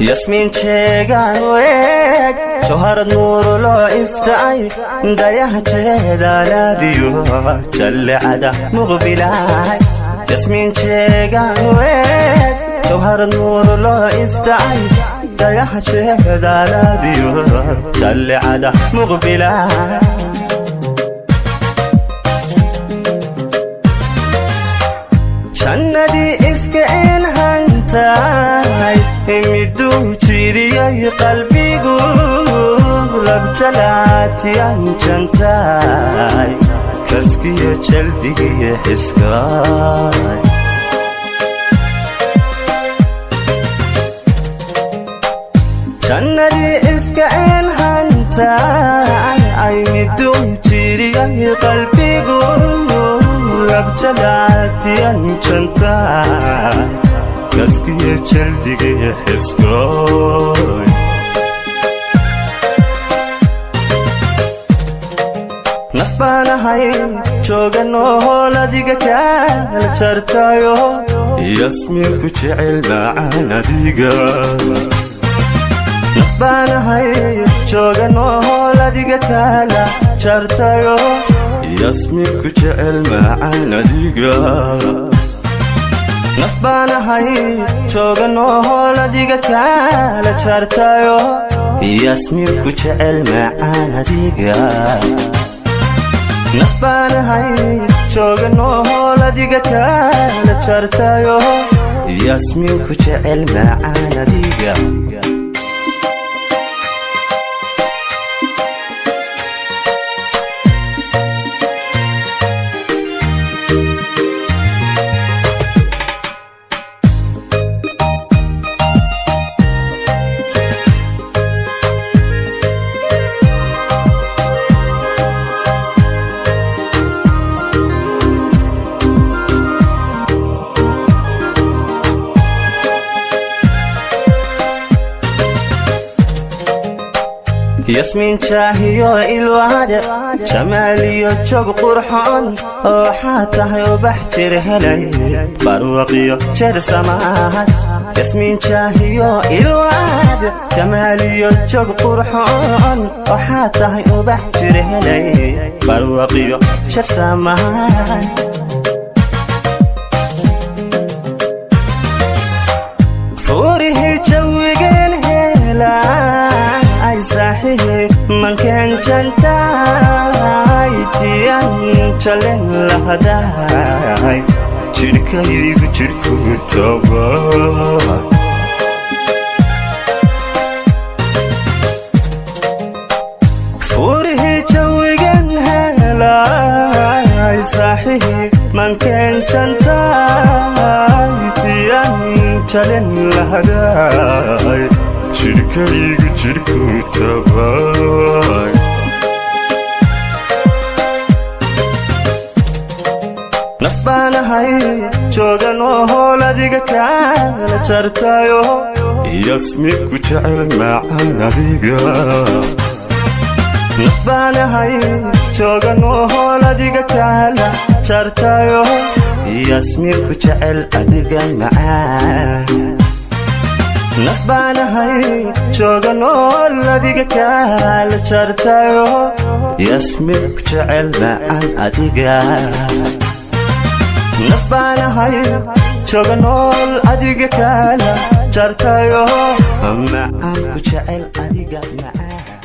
Yasmiin jeegaan weeg, jawharad nuuruloo iftacay, dayaha jeedaalaadiyo jallecada muqbilaay. Yasmiin jeegaan weeg, jawharad nuuruloo iftacay, dayaha jeedaalaadiyo jallecada muqbilaay. Jannadii ifkeen hantaay, miduu jiriyay qalbigu, labjalaatiyan jantaay, kaskiyo jaldigiyo xiskaay. Jannadii ifkeen hantaay, miduu jiriyay qalbigu, labjalaatiyan jantaay, kaskiyo jaldigiyo xiskooy. Naf baanahay joogan ool adiga kaala jartayo, Yasmiin ku jecel macaan adiga. Naf baanahay joogan ool adiga kaala jartayo, Yasmiin ku jecel macaan adiga. Naf baanahay joogan ool adiga kaala jartayo, Yasmiin ku jecel macaan adiga. Naf baanahay joogan ool adiga kaala jartayo, Yasmiin ku jecel macaan adiga. Yasmiin jaahiyo ilwaade, jamaaliyo jog qurxoon, waxaa tahay ubax jir helay barwaqiyo jeer samaad. Yasmiin jaahiyo ilwaade, jamaaliyo jog qurxoon, waxaa tahay ubax jir helay barwaqiyo jeer samaad. Furihii jawigeen helay, saaxihi mankeen jantaay, tiyan jalen lahadaay, jidhkaygu jidhku taba. Furihii jawigan helay, saaxihi mankeen jantaay, tiyan jalen lahadaay, jidhkaygu jidhku tabay. Naf baanahay joogan ool adiga kaala jartayo, Yasmiin ku jecel macaan adiga. Naf baanahay joogan ool adiga kaala jartayo, Yasmiin ku jecel adiga macaan. Naf baanahay joogan ool adiga kaala jartayo, Yasmiin ku jecel macaan adiga. Naf baanahay joogan ool adiga kaala jartayo, macaan ku jecel adiga macaan.